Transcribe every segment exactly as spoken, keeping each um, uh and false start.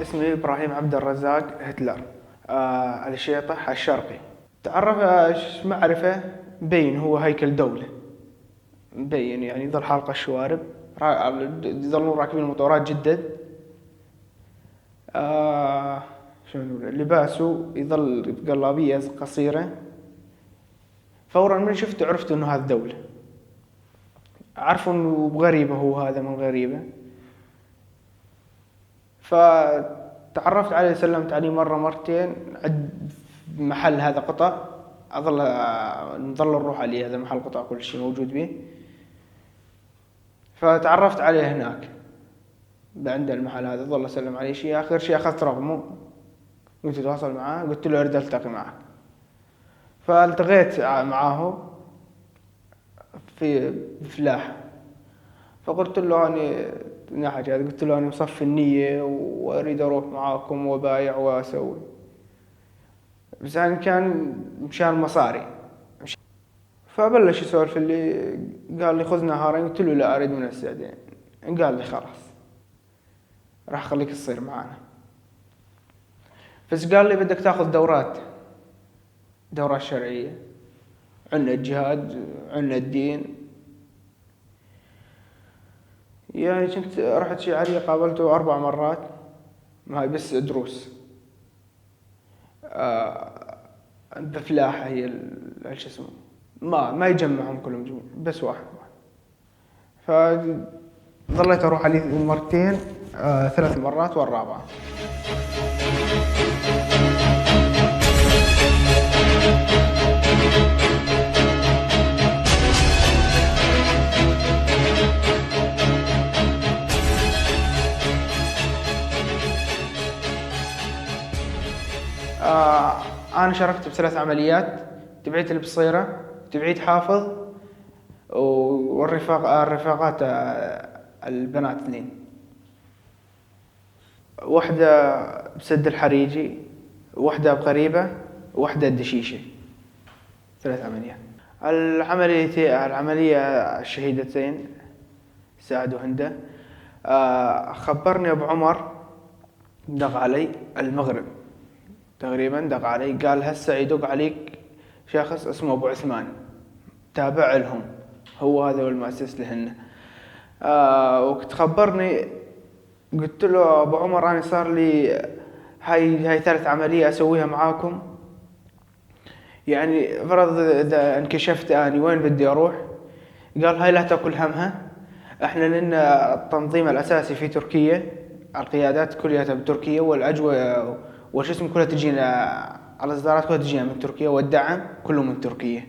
اسمي إبراهيم عبد الرزاق هتلر، آه، الشيطة الشرقي. تعرف، آه، ش-، معرفة، مبين هو هيكل دولة، مبين يعني يظل حالقه الشوارب، را-، يظلون راكبين المطورات جدد. آه، شلون نقول؟ لباسه يظل قلابية قصيرة. فورًا من شفته عرفت إنه هذا دولة، عارفه إنه غريبة، هو هذا من غريبة. فتعرفت عليه، سلمت عليه مرة مرتين عند محل هذا قطع، أظل، نظل نروح عليه، هذا محل قطع كل شي موجود بيه. فتعرفت عليه هناك عند المحل هذا، ظل أسلم عليه شي، آخر شي أخذت رقمه، قلت أتواصل معاه، قلت له: "أريد ألتقي معك". فالتقيت معاه في فلاحة، فقلت له: "أني"، من ناحية هذه، قلت له: "أني مصفي النية وأريد أروح معاكم وأبايع وأسوي"، بس يعني كان مشان مصاري. فبلش يسولف لي، قال لي: "خذ نهارين". قلت له: "لا، أريد من هسه". قال لي: "خلاص، راح أخليك تصير معانا". بس قال لي: "بدك تاخذ دورات، دورات شرعية، عنا الجهاد، عنا الدين". يعني كنت رحت شي علي، قابلته أربع مرات، هاي بس دروس. آه، بفلاحة هي ال-، شو اسمه، ما، ما يجمعهم كلهم جميع، بس واحد واحد. فظليت أروح عليه مرتين، آه، ثلاث مرات والرابعة. آه، أنا شاركت بثلاث عمليات: تبعية البصيرة، تبعية حافظ، والرفاق-، الرفاقات، آه، البنات اثنين. وحدة بسد الحريجي، وحدة بقريبة، وحدة الدشيشة. ثلاث عمليات. العملية، العملية الشهيدتين سعد وهندة. آه، خبرني أبو عمر، دق علي المغرب تقريبًا، دق علي، قال: "هسه يدق عليك شخص اسمه أبو عثمان، تابع لهم، هو هذا هو المؤسس لهن". آه، وقت خبرني، قلت له: "أبو عمر، أنا صار لي هاي، هاي ثالث عملية أسويها معاكم، يعني، فرض إذا انكشفت أني، وين بدي أروح؟" قال: "هاي لا تاكل همها، احنا لنا التنظيم الأساسي في تركيا، القيادات كلياتها بتركيا، والأجوبة والشو اسمه كلها تجينا، على الإصدارات كلها تجينا من تركيا، والدعم كله من تركيا".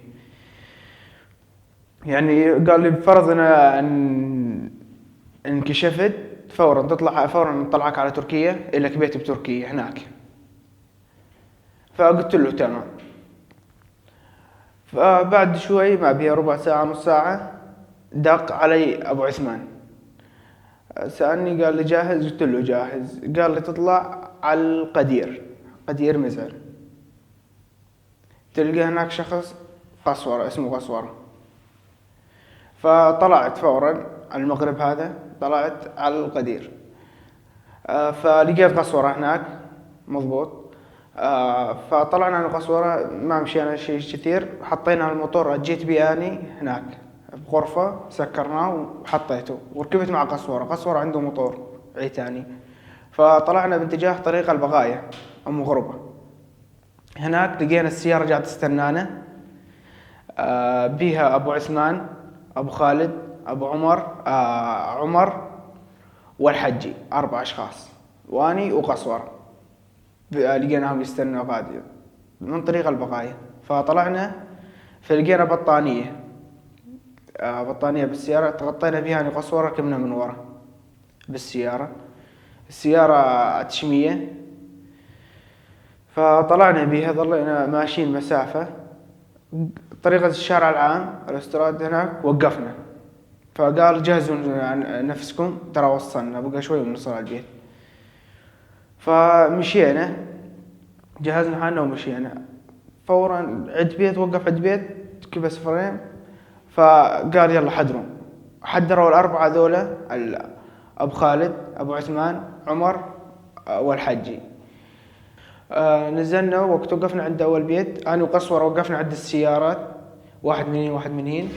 يعني، قال لي: "بفرض أنا ان-، انكشفت، فورًا تطلع، فورًا نطلعك على تركيا، إلك بيت بتركيا هناك". فقلت له: "تمام". فبعد شوي، ما بيها ربع ساعة، نص ساعة، دق علي أبو عثمان، سألني، قال لي: "جاهز؟" قلت له: "جاهز". قال لي: "تطلع على القدير، قدير مزعل، تلقى هناك شخص قسورة، اسمه قسورة". فطلعت فورًا على المغرب هذا، طلعت على القدير. آه، فلقيت قسورة هناك، مضبوط. آه، فطلعنا من القسورة، ما مشينا شي كثير، حطينا الموتور، جيت بي أني هناك بغرفة، سكرناه وحطيته، وركبت مع قسورة. قسورة عنده موتور عيتاني. فطلعنا باتجاه طريق البقايا، أم غربة. هناك لقينا السيارة جاية تستنانا، آه، بيها أبو عثمان، أبو خالد، أبو عمر، آه، عمر والحجي، أربع أشخاص، وأني وقسورة. ب-، لقيناهم يستنوا غادي من طريق البقايا. فطلعنا، فلقينا بطانية، آه، بطانية بالسيارة، تغطينا بيها أني وقسورة، ركبنا من ورا بالسيارة. السيارة تشمية، فطلعنا بيها، ظلينا ماشيين مسافة، طريقة الشارع العام، الاستراد هناك، وقفنا. فقال: "جهزوا نفسكم، ترى وصلنا، بقى شوي ونوصل على البيت". فمشينا، جهزنا حالنا ومشينا. فورًا عند بيت، وقف عند بيت، كبس فريم، فقال: "يلا حدروا". حدروا الأربعة ذولا، ال-، أبو خالد، أبو عثمان، عمر، آه، والحجي. آه، نزلنا، وقت وقفنا عند أول بيت، أنا وقصورة وقفنا عند السيارات، واحد من هين، واحد من هين.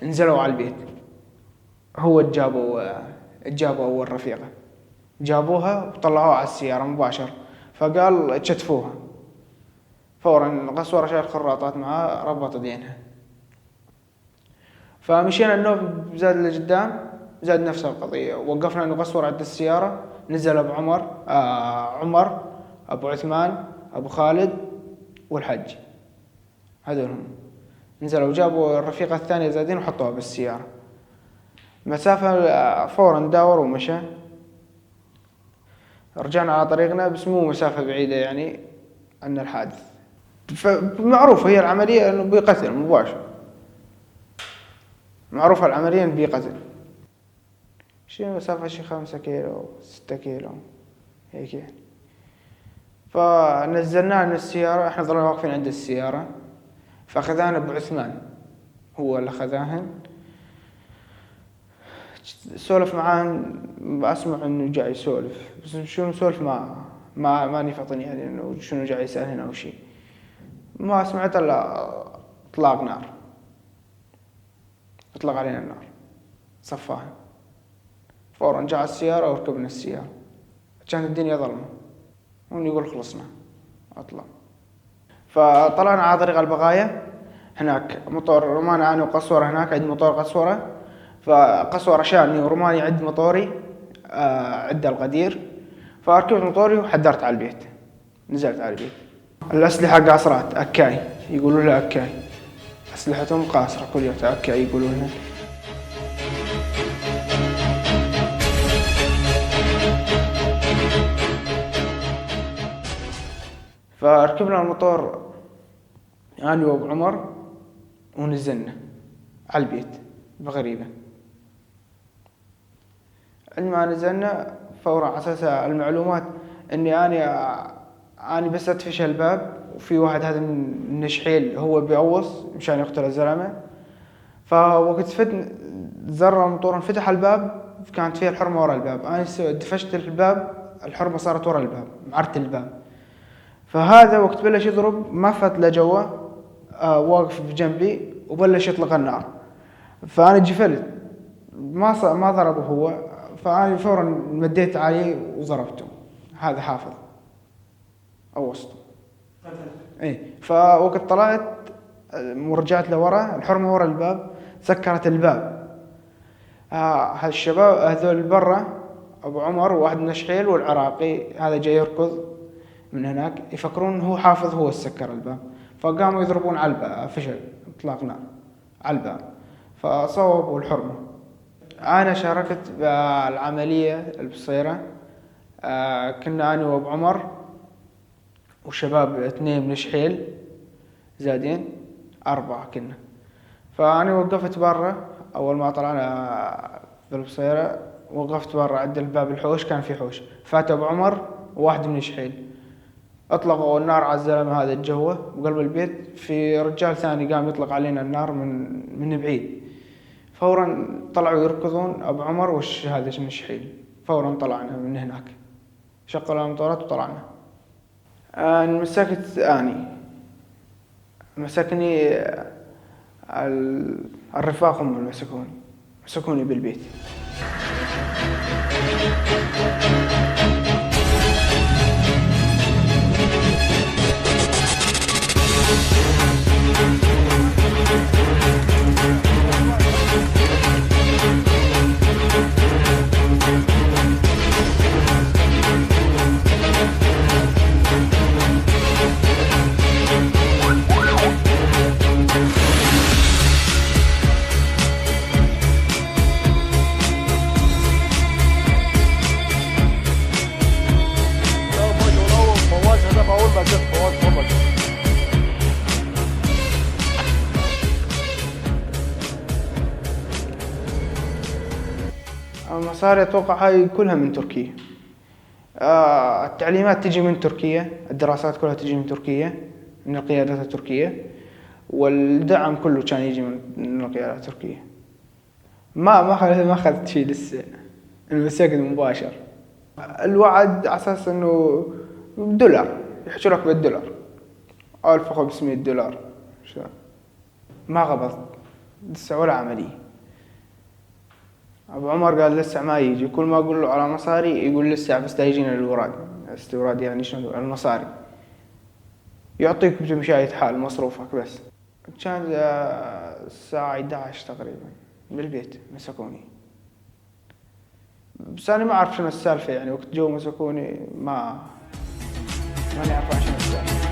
نزلوا على البيت. هو جابوا، جابوا أول رفيقة. جابوها وطلعوها على السيارة مباشر. فقال: "تشتفوها." فورا قصورة شال خراطات معاه، ربط دينها. فمشينا النوب زاد لقدام، زاد نفس القضية. وقفنا نقصور عند السيارة، نزل أبو عمر، آه، عمر، أبو عثمان، أبو خالد، والحج. هذول هم. نزلوا وجابوا الرفيقة الثانية زادين وحطوها بالسيارة. مسافة، آه، فورا داور ومشى. رجعنا على طريقنا، بس مو مسافة بعيدة يعني عن الحادث. فمعروف هي العملية إنه بقتل مباشر. معروفة العملية إنه بقتل. شي مسافة شي خمسة كيلو، ستة كيلو، هيك يعني. فنزلناه من السيارة، إحنا ضلينا واقفين عند السيارة، فأخذاهن أبو عثمان، هو اللي أخذاهن. سولف معاهن، بسمع إنه جاي يسولف، بس شنو سولف ما، ما، ماني فاطن يعني إنه شنو جاي يسألهن أو شي. ما سمعت إلا إطلاق نار. أطلق علينا النار، صفاها. فورا جا على السيارة وركبنا السيارة، كانت الدنيا ظلمة، ونقول خلصنا، أطلع. فطلعنا على طريق البقايا، هناك مطور روماني، أنا وقصورة هناك عند مطور قصورة، فقصورة شالني ورماني عند مطوري، آه، عند القدير، فركبت مطوري وحدرت على البيت. نزلت على البيت. الأسلحة قاصرات، أكاي، يقولوا لها أكاي. أسلحتهم قاصرة، كلياتها أكاي يقولوا لها. فركبنا المطور أنا وأبو عمر ونزلنا على البيت بغريبة. عندما نزلنا، فورا على أساس المعلومات إني أني، أني بس أدفش الباب، وفي واحد هذا من النشحيل هو بيقوص مشان يقتل الزلمة. فوقت فت-، زر المطور انفتح الباب، كانت فيها الحرمة ورا الباب. أنا س-، دفشت الباب، الحرمة صارت ورا الباب، معرت الباب. فهذا وقت بلش يضرب، ما فات لجوا، آه، واقف بجنبي وبلش يطلق النار. فأنا جفلت، ما ص-، ما ضربه هو، فأنا فورا مديت عليه وضربته. هذا حافظ أو وسط. اي، فوقت طلعت، آه، ورجعت لورا، الحرمة ورا الباب، سكرت الباب. آه، هالشباب هذول برا، أبو عمر وواحد من الشحيل والعراقي، هذا جاي يركض من هناك، يفكرون هو حافظ، هو السكر الباب، فقاموا يضربون على الباب، فشل، إطلاق نار على الباب، فصوبوا الحرمة. أنا شاركت بالعملية البصيرة. آه، كنا أنا وأبو عمر وشباب اثنين من شحيل زادين، أربعة كنا. فأنا وقفت برا، أول ما طلعنا بالبصيرة وقفت برا عند الباب الحوش، كان في حوش، فات أبو عمر وواحد من شحيل، أطلقوا النار على الزلمة هذا الجوة بقلب البيت. في رجال ثاني قام يطلق علينا النار من، من بعيد. فورا طلعوا يركضون أبو عمر وش هذا من شحيل، فورا طلعنا من هناك، شغلنا المطارات وطلعنا. آه، مسكت اني، مسكني، آه، ال-، الرفاق هم اللي مسكوني، مسكوني بالبيت. صار أتوقع هاي كلها من تركيا. آه، التعليمات تجي من تركيا، الدراسات كلها تجي من تركيا، من القيادات التركية، والدعم كله كان يجي من، من القيادات التركية. ما، ما خ-، ما أخذت شي لسه. المسكت مباشر. الوعد على أساس إنه دولار، يحكوا لك بالدولار، ألف وخمسمية دولار. شو؟ ما قبضت لسه ولا عملية. أبو عمر قال: "لسه ما يجي." كل ما أقول له على مصاري يقول: "لسه، بس لا يجينا الوراد." استوراد يعني شنو؟ المصاري. يعطيك بتمشاية حال مصروفك بس. كان، آه، الساعة احدعش تقريبًا بالبيت مسكوني. بس أنا ما أعرف شنو السالفة، يعني، وقت جو مسكوني ما، ما نعرف شنو السالفة.